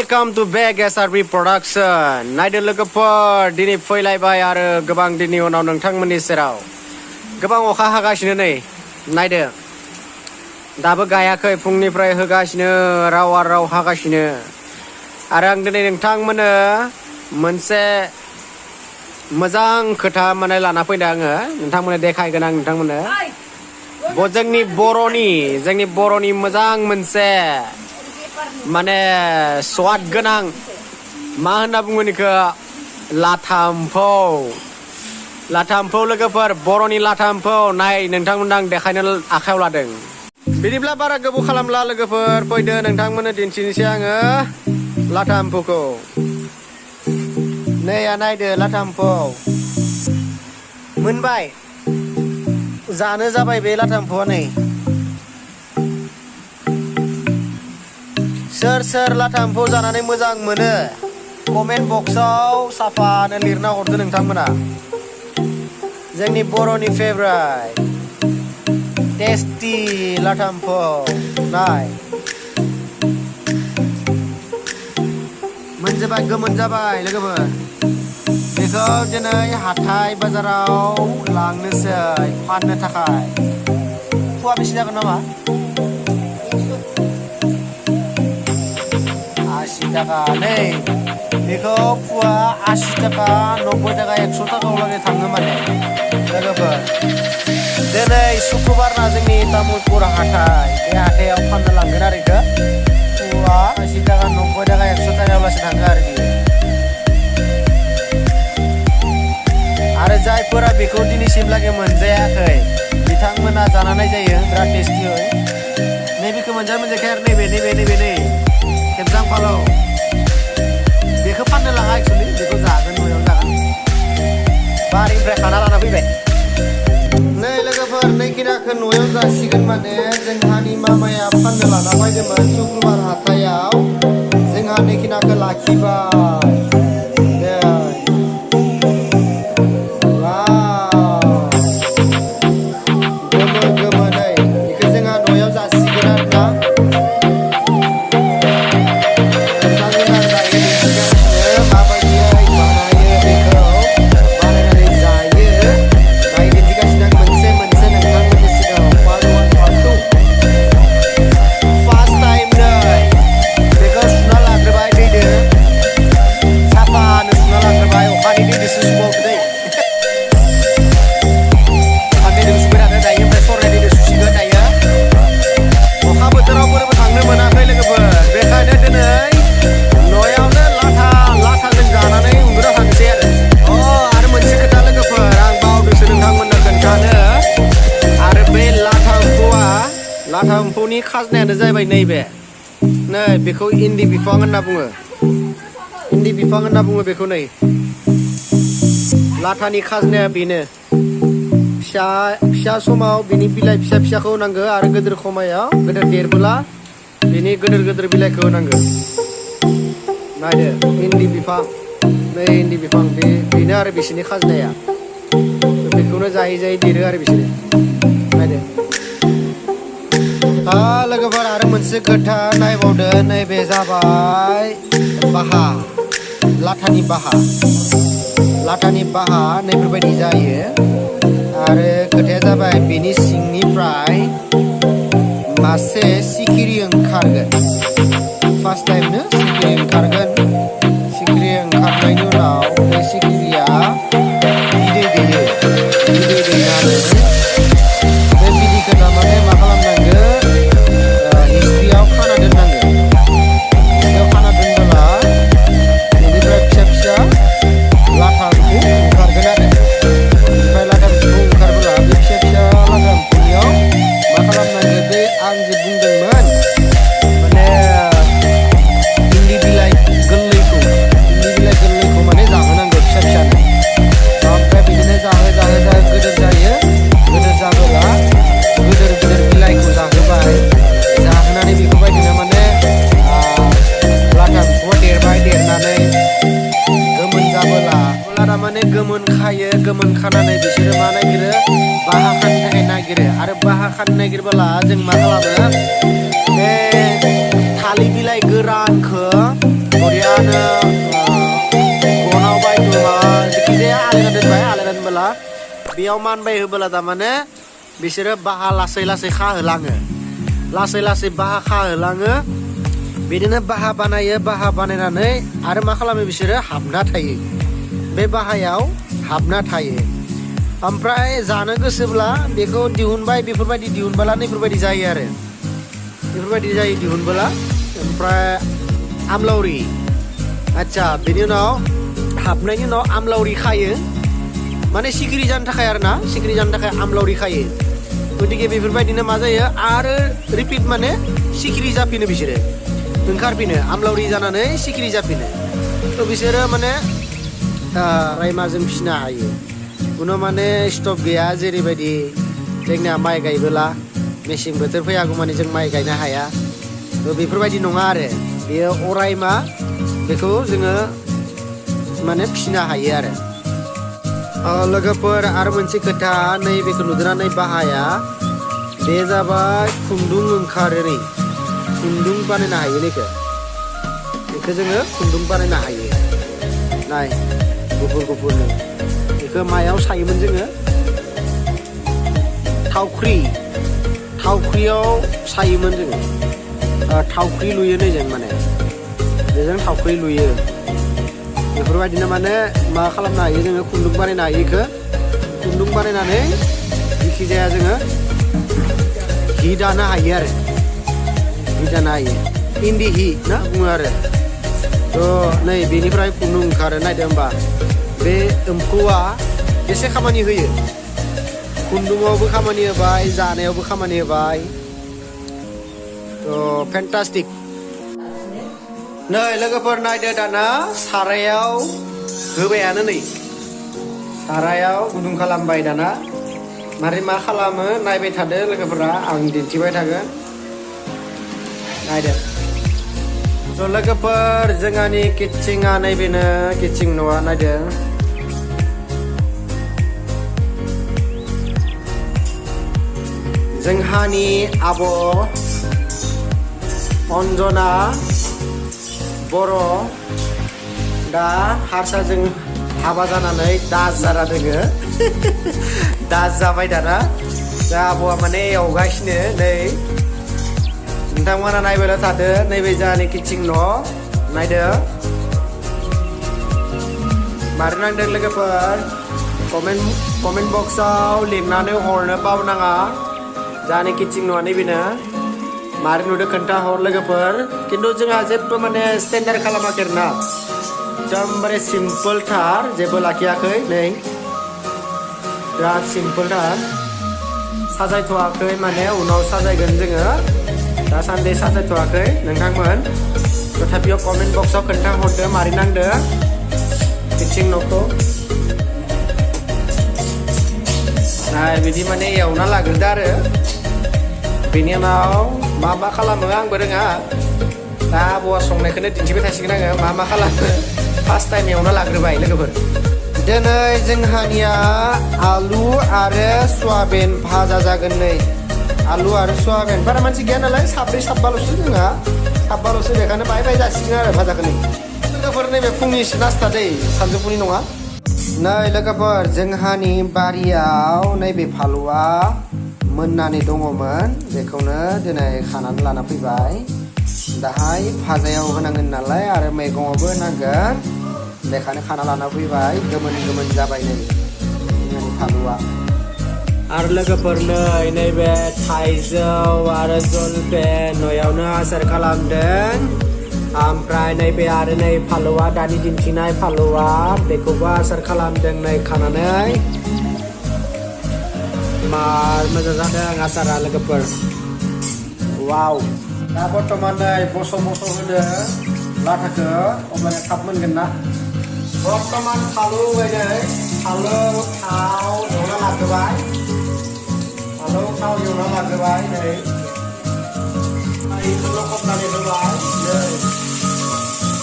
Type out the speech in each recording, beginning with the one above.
Welcome to back S.R.B production. Naide logofor dini फैलायबाय आरो गोबां दिननि उनाव नोंथांमोननि सेराव गोबां अखा हागासिनो नै नायदो दाबो गायाखै फुंनिफ्राय होगासिनो राव आरो राव हागासिनो आरो आं दिनै नोंथांमोननो मोनसे मोजां खोथा माने लाना फैदों आङो नोंथांमोननो देखायगोन आं नोंथांमोननो जोंनि बर'नि मोजां मोनसे माने स्वाद गोनां मा होनना बुङो निखौ लाथा एम्फौ लोगोफोर बर'नि लाथा एम्फौ नाय नोंथांमोननो आं देखायनो आखायाव लादों बिदिब्ला बारा गोबाव खालामला लोगोफोर फैदो नोंथांमोननो दिन्थिनोसै आङो लाथा एम्फौखौ नै नायदो लाथा एम्फौ मोनबाय जानो जाबाय बे लाथा एम्फौआ नै सोर लाथा एम्फौ जानानै मोजां मोनो कमेन्ट बक्सआव साफानो लिरना हरदो नोंथांमोना जोंनि बर'नि फेभरेट टेस्टी लाथा एम्फौ नाय मोनजोबाय गोमोन जाबाय लोगोफोर बेखौ दिनै हाथाय बाजाराव लांनोसै फाननो थाखाय फुवा बेसे जागोन नामा 80 थाखा नै बेखौ फुवा 80 थाखा 90 थाखा 100 थाखायाव लागै थाङो माने लोगोफोर दिनै शुक्रबारना जोंनि तामुलपुर हाथाय बे हाथायाव फाननो लांगोन आरो इखो फुवा 80 थाखा 90 थाखा 100 थाखायाव लासै थाङो आरो बियो आरो जायफोरा बेखौ दिनैसिम लागै मोनजायाखै बिथांमोना जानानै जायो बिराद टेस्टियै नैबेखौ मोनजायाखै आरो नैबे नै खेबजां फालौ बेखौ फाननो लाङा एक्चुअलि बेखौ जागोन न'आव जागोन बारिनिफ्राय खाना लाना फैबाय नै लोगोफोर नै खिनाखौ न'आव जासिगोन माने जोंहानि मामाया फाननो लाना फैदोंमोन शुक्रबार हाथायाव जोंहा नै खिनाखौ लाखिबाय लाथा एम्फौनि खाजनायानो जाहैबाय नैबे नै बेखौ इन्दि बिफां होनना बुङो बेखौ नै लाथानि खाजनाया बेनो फिसा समाव बिनि बिलाइ फिसाखौ होनांगौ आरो गोदोर खमायाव गोदोर देरबोला बिनि गोदोर बिलाइखौ होनांगौ नायदो इन्दि बिफां नै इन्दि बिफां बेनो आरो बिसोरनि खाजनाया बेखौनो जायै देरो आरो बिसोरो नायदो लोगोफोर आरो मोनसे खोथा नायबावदो नैबे जाबाय बाहा लाथानि बाहा नैफोरबायदि जायो आरो खोथाया जाबाय बेनि सिंनिफ्राय मासे सिखिरि ओंखारगोन फार्स्ट टाइमनो सिखिरि ओंखारनायनि उनाव बे सिखिरिया बिदै दैनानै बे बिदैखौ थारमाने मा खालामनांगौ हिस्ट्रियाव खाना दोनबोला बेनिफ्राय फिसा लाथा एम्फौ ओंखारगोन आरो ओमफ्राय लाथा एम्फौ ओंखारबोला बे फिसा लाथा एम्फौनियाव मा खालामनांगौ बे आं जे बुंदोंमोन माने इन्दि बिलाइ गोरलैखौ माने जाहोनांगौ फिसानो ओमफ्राय बिदिनो जाहो गोदोर जायो गोदोर जाबोला गोदोर बिलाइखौ जाहोबाय जाहोनानै बेफोरबायदिनो माने लाथा एम्फौआ देरनानै गोमोन जाबोला माने गोमोन खानानै बिसोरो मा नागिरो बाहा खानो थाखाय नागिरो आरो बाहा खानो नागिरबोला जों मा खालामो बे थालिर बिलाइ गोरानखौ आलायना दोनबाय आलायना दोनबोला बेयाव मानबाय होबोला तारमाने बिसोरो बाहा लासै लासै खाहोलाङो लासै लासै बाहा खाहोलाङो बिदिनो बाहा बानायो बाहा बानायनानै आरो मा खालामो बिसोरो हाबना थायो बे बाहायाव हाबना थायो ओमफ्राय जानो गोसोब्ला बेखौ दिहुनबाय बेफोरबायदि दिहुनबोला बेफोरबायदि जायो आरो बेफोरबायदि जायो दिहुनबोला ओमफ्राय आमलावरि आच्छा बेनि उनाव हाबनायनि उनाव आमलावरि खायो माने सिखिरि जानो थाखाय आरो ना सिखिरि जानो थाखाय आमलावरि खायो गतिके बेफोरबायदिनो मा जायो आरो रिपिट माने सिखिरि जाफिनो बिसोरो ओंखारफिनो आमलावरि जानानै सिखिरि जाफिनो थ' बिसोरो माने रायमाजों फिसिनो हायो उनाव माने स्टप गैया जेरैबायदि जोंनिया माइ गायबोला मेसें बोथोर फैयागौ माने जों माइ गायनो हाया थ' बेफोरबायदि नङा आरो बेयो अरायमा बेखौ जोङो माने फिसिनो हायो आरो लोगोफोर आरो मोनसे खोथा नैबेखौ नुदोंना नै बाहाया बे जाबाय खुन्दुं ओंखारो नै खुन्दुं बानायनो हायो बेखौ जोङो खुन्दुं बानायनो हायो नाय गुफुर गुफुरनो बेखौ मायाव सायोमोन जोङो थावख्रियाव सायोमोन जोङो थावख्रि लुयो नै जों माने बेजों थावख्रि लुयो बेफोरबायदिनो माने मा खालामनो हायो जोङो खुन्दुं बानायनो हायो बेखौ खुन्दुं बानायनानै जिखि जाया जोङो हि दानो हायो आरो हि दानो हायो इन्दि हि ना बुङो आरो थ' नै बेनिफ्राय खुन्दुं ओंखारो नायदो होमबा बे एम्फौआ एसे खामानि होयो खुन्दुङावबो खामानि होबाय जानायावबो खामानि होबाय थ' फेन्टास्टिक नै लोगोफोर नायदो दाना सारायाव होबायानो नै सारायाव गुदुं खालामबाय दाना मारै मा खालामो नायबाय थादो लोगोफोरा आं दिन्थिबाय थागोन नायदो थ' लोगोफोर जोंहानि किटचिंआ नैबेनो किटचिं न'आ नायदो जोंहानि आब' अन्जना बर' दा हारसाजों हाबा जानानै दास जाना दोङो दास जाबाय दाना दा आब'आ माने एवगासिनो नै नोंथांमोना नायबायल' थादो नैबे जोंहानि किटचिं न' नायदो मारै नांदों लोगोफोर कमेन्ट बक्सआव लिरनानै हरनो बावनाङा जोंहानि किटचिं न'आ नैबेनो मारै नुदों खोन्थाहर लोगोफोर खिन्थु जोंहा जेबो माने स्टेन्डार्ड खालामाखै आरोना एकदमबारे सिम्पोलथार जेबो लाखियाखै नै बिराद सिम्पोलथार साजायथ'वाखै माने उनाव साजायगोन जोङो दासान्दि साजायथ'वाखै नोंथांमोन तथापियाव कमेन्ट बक्सआव खोन्थाहरदो मारै नांदों किटचिं न'खौ नाय बिदि माने एवना लाग्रोदो आरो बेनि उनाव मा मा खालामो आंबो रोङा दा आब'आ संनायखौनो दिन्थिबाय थासिगोन आङो मा मा खालामो फार्स्ट टाइम एवना लाग्रोबाय लोगोफोर दिनै जोंहानिया आलु आरो सयाबिन भाजा जागोन नै आलु आरो सयाबिन बारा मानसि गैया नालाय साब्रै साबबाल'सो जोंहा साबबाल'सो बेखायनो बाय जासिगोन आरो भाजाखौ नै लोगोफोर नैबे फुंनि नास्ता दै सानजौफुनि नङा नै लोगोफोर जोंहानि बारियाव नैबे फालुआ मोननानै दङमोन बेखौनो दिनै खानानै लाना फैबाय दाहाय भाजायाव होनांगोन नालाय आरो मैगङावबो होनांगोन बेखायनो खाना लाना फैबाय गोमोन गोमोन जाबाय नै जोंहानि फालुआ आरो लोगोफोर नैबे थाइजौ आरो जलफे न'आवनो आसार खालामदों ओमफ्राय नैबे आरो नै फालुआ दानि दिन्थिनाय फालुआ बेखौबो आसार खालामदों नै खानानै मार मोजां जादों आसारा लोगोफोर वाव दा बर्थमान नै बस' होदो लाथाखौ अब्लानो थाब मोनगोन ना बर्थमान फालु होबाय फालु थाव एवना लाग्रोबाय फालु थाव एवना लाग्रोबाय नै बेखौल' खबनानै होबाय नै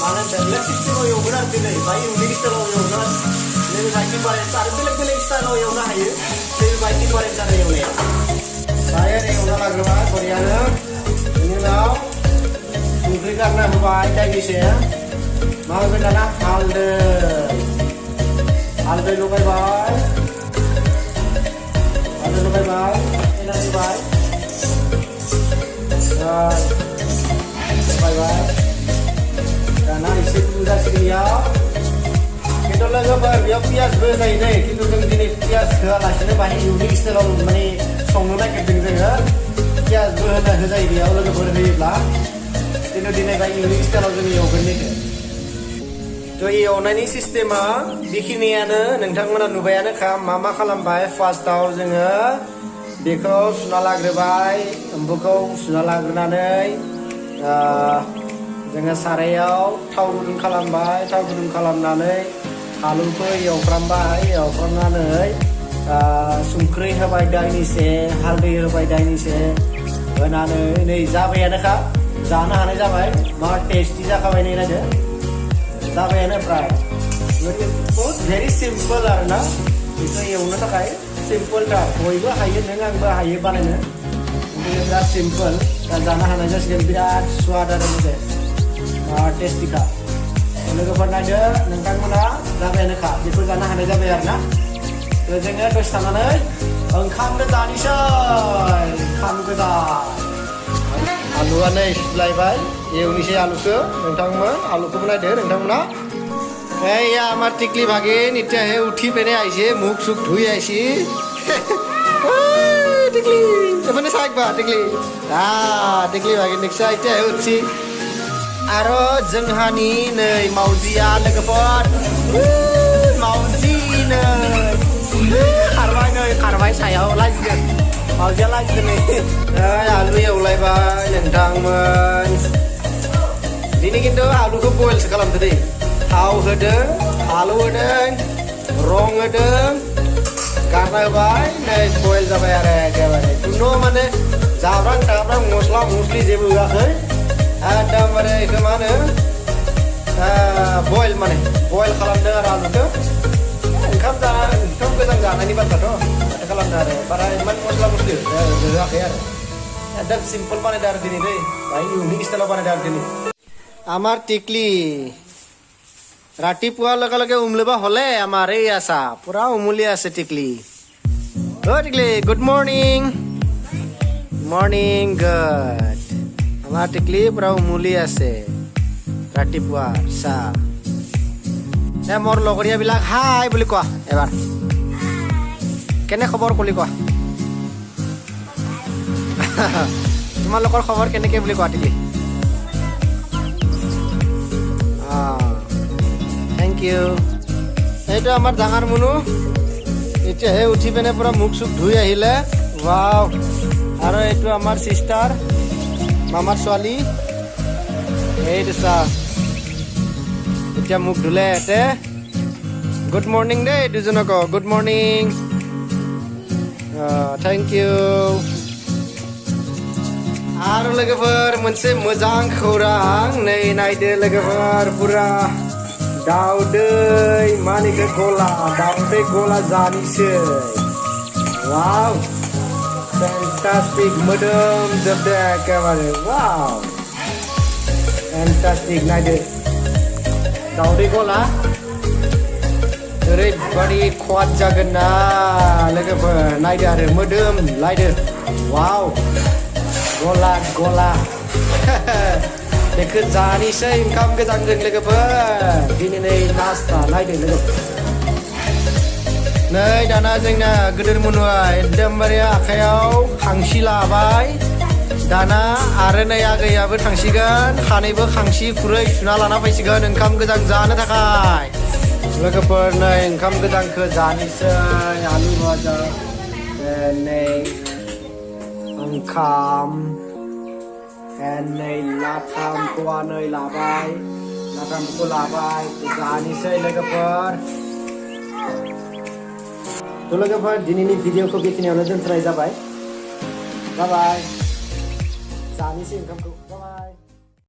मानो बेलेग सिस्टेमाव एवगोन आरो दिनै बाय इउनिक स्टाइलाव एवगोन नैबे बायदि बारेन्स आरो बेलेग स्टाइलाव एवनो हायो नैबे बायदि बारेन्स आरो एवनाया बाय एवना लाग्रोबाय बरियानो बेनि उनाव संख्रि गारना होबाय दायनैसो मा होगोन दाना हालदै हालदै लगायबाय एनानै होबाय लगायबाय दाना एसे बुरजासिगोन बेयाव खिन्थु लोगोफोर बेयाव पियासबो होजायो दै खिन्थु जों दिनै पियास होआलासिनो बाहाय इउनिक स्टाइलाव माने संनो नागिरदों जोङो पियासबो होजायो बेयाव लोगोफोर होयोब्ला खिन्थु दिनै बाहाय इउनिक स्टाइलाव जों एवगोन बेखौ थ' एवनायनि सिस्टेमा बेखिनियानो नोंथांमोना नुबायानोखा मा खालामबाय फार्स्टआव जोङो बेखौ सुना लाग्रोबाय एम्फौखौ सुना लाग्रोनानै जोङो सारायाव थाव गुदुं खालामबाय थाव गुदुं खालामनानै आलुखौ एवफ्रामनानै संख्रि होबाय दाइनिसे हालदै होबाय दाइनिसे होनानै नै जाबायानोखा जानो हानाय जाबाय मा टेस्टि जाखाबाय नै नायदो जाबायानो फ्राय बहुत भेरि सिम्पल आरोना बेखौ एवनो थाखाय सिम्पलथार बयबो हायो नों आंबो हायो बानायनो बिराद सिम्पल दा जानो हानाय जासिगोन बिराद स्वाद आरो मोनसे टेस्टिखा लोगोफोर नायदो नोंथांमोना जाबायानोखा बेखौ जानो हानाय जाबाय आरोना जोङो दसे थानानै ओंखामनो जानोसै ओंखाम गोजान आलुआ नै सुलायबाय एवनोसै आलुखौ आलुखौबो नायदो नोंथांमोना या আমার টিকলি ভাগিন এটা হে উঠি পেনে আইছে মুখ সুখ ধুই আইছি টিকলি এখানে সাকবা টিকলি টিকলি ভাগিন নিকসা এটা হে উঠছি आरो जोंहानि नै मावजिया लोगोफोर मावजि नै खारबाय सायाव लाजिगोन मावजिया लाजिगोन नै आलु एवलायबाय नोंथांमोन दिनै खिन्थु आलुखौ बयलसो खालामदो दै थाव होदों आलु होदों रं होदों गारना होबाय नै बयल जाबाय आरो एखेबारे खुनु माने जाब्रां मस्ला मस्लि जेबो होआखै एकदमबारे बेखौ मा होनो बयल खालामदों आरो आलुखौ ओंखाम गोजां जानायनि बाथ्राथ' माथो खालामदों आरो बारा इमान मस्ला मस्लि होआखै आरो एकदम सिम्पल बानायदों आरो दिनै दै बाहाय इउनिक स्टाइलाव बानायदों आरो दिनै আমার টিকলি ৰাতিপুৱাৰ লগে লগে উমলিব হ'লে আমাৰ এই আছা পুৰা উমলি আছে টিকলি টিকলি গুড মৰ্নিং গুড আমাৰ টিকলি পুৰা উমলি আছে ৰাতিপুৱা চাহ মোৰ লগৰীয়াবিলাক হাই বুলি কোৱা এবাৰ কেনে খবৰ কলি কোৱা তোমালোকৰ খবৰ কেনেকে বুলি কোৱা টিকলি Thank you. এইটো আমাৰ ডাঙৰ মুনু এতিয়া হে উঠি পেনে পুৰা মুখ চুখ ধুই আহিলে ওয়াও আৰু এইটো আমাৰ সিস্টাৰ মামাৰ ছোৱালী এইটো চা এতিয়া মুখ ধুলে এতে গুড মৰ্নিং দেই দুজনক গুড মৰ্নিং थैंक you आरो लोगोफोर मोनसे मोजां खौरां नै नायदो लोगोफोर पुरा दाउदै मानिखौ गला दाउदै गला जानोसै वाव फैन्टास्टिक मोदोम जोबदो एखेबारे वाव फैन्टास्टिक नायदो दाउदै गला ओरैबादि खवाद जागोन ना लोगोफोर नायदो आरो मोदोम नायदो वाव गला बेखौ जानोसै ओंखाम गोजांजों लोगोफोर दिनै नै नास्ता नायदो लोगो नै दाना जोंना गोदोर मुनुआ एकदमबारे आखायाव खांसि लाबाय दाना आरो नै आगैयाबो थांसिगोन खानैबो खांसि खुरै सुना लाना फैसिगोन ओंखाम गोजां जानो थाखाय लोगोफोर नै ओंखाम गोजांखौ जानोसै आलु भाजा नै ओंखाम नै लाथा एम्फौआ नै लाबाय लाथा एम्फौखौ लाबाय जानोसै लोगोफोर थ' लोगोफोर दिनैनि भिडिअखौ बेखिनियावनो दोनथ'नाय जाबाय बाय बाय जानोसै ओंखामखौ